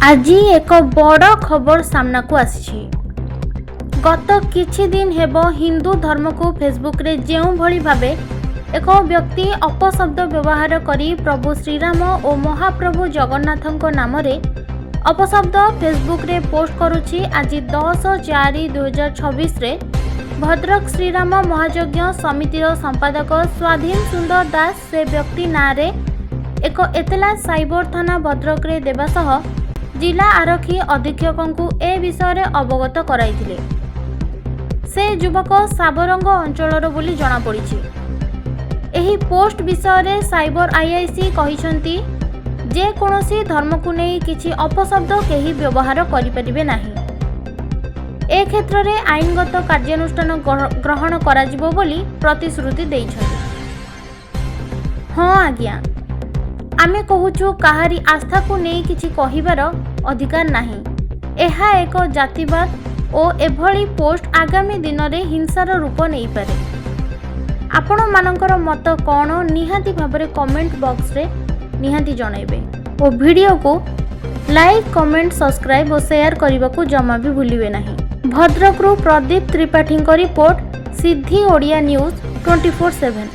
ଆଜି ଏକ ବଡ଼ ଖବର ସାମ୍ନାକୁ ଆସିଛି। ଗତ କିଛି ଦିନ ହେବ ହିନ୍ଦୁ ଧର୍ମକୁ ଫେସବୁକରେ ଯେଉଁଭଳି ଭାବେ ଏକ ବ୍ୟକ୍ତି ଅପଶବ୍ଦ ବ୍ୟବହାର କରି ପ୍ରଭୁ ଶ୍ରୀରାମ ଓ ମହାପ୍ରଭୁ ଜଗନ୍ନାଥଙ୍କ ନାମରେ ଅପଶବ୍ଦ ଫେସବୁକରେ ପୋଷ୍ଟ କରୁଛି, ଆଜି 10/4/2026ରେ ଭଦ୍ରକ ଶ୍ରୀରାମ ମହାଯଜ୍ଞ ସମିତିର ସମ୍ପାଦକ ସ୍ୱାଧୀନ ସୁନ୍ଦର ଦାସ ସେ ବ୍ୟକ୍ତି ନାଁରେ ଏକ ଏତଲା ସାଇବର ଥାନା ଭଦ୍ରକରେ ଦେବା ସହ ଜିଲ୍ଲା ଆରକ୍ଷୀ ଅଧୀକ୍ଷକଙ୍କୁ ଏ ବିଷୟରେ ଅବଗତ କରାଇଥିଲେ। ସେ ଯୁବକ ସାବରଙ୍ଗ ଅଞ୍ଚଳର ବୋଲି ଜଣାପଡ଼ିଛି। ଏହି ପୋଷ୍ଟ ବିଷୟରେ ସାଇବର ଆଇଆଇସି କହିଛନ୍ତି, ଯେକୌଣସି ଧର୍ମକୁ ନେଇ କିଛି ଅପଶବ୍ଦ କେହି ବ୍ୟବହାର କରିପାରିବେ ନାହିଁ। ଏ କ୍ଷେତ୍ରରେ ଆଇନଗତ କାର୍ଯ୍ୟାନୁଷ୍ଠାନ ଗ୍ରହଣ କରାଯିବ ବୋଲି ପ୍ରତିଶ୍ରୁତି ଦେଇଛନ୍ତି। ହଁ ଆଜ୍ଞା, ଆମେ କହୁଛୁ, କାହାରି ଆସ୍ଥାକୁ ନେଇ କିଛି କହିବାର ଅଧିକାର ନାହିଁ। ଏହା ଏକ ଜାତିବାଦ ଓ ଏଭଳି ପୋଷ୍ଟ ଆଗାମୀ ଦିନରେ ହିଂସାର ରୂପ ନେଇପାରେ। ଆପଣମାନଙ୍କର ମତ କ'ଣ, ନିହାତି ଭାବରେ କମେଣ୍ଟ ବକ୍ସରେ ନିହାତି ଜଣାଇବେ ଓ ଭିଡ଼ିଓକୁ ଲାଇକ୍, କମେଣ୍ଟ, ସବସ୍କ୍ରାଇବ୍ ଓ ସେୟାର କରିବାକୁ ଜମା ବି ଭୁଲିବେ ନାହିଁ। ଭଦ୍ରକରୁ ପ୍ରଦୀପ ତ୍ରିପାଠୀଙ୍କ ରିପୋର୍ଟ, ସିଦ୍ଧି ଓଡ଼ିଆ ନ୍ୟୁଜ୍ 24/7।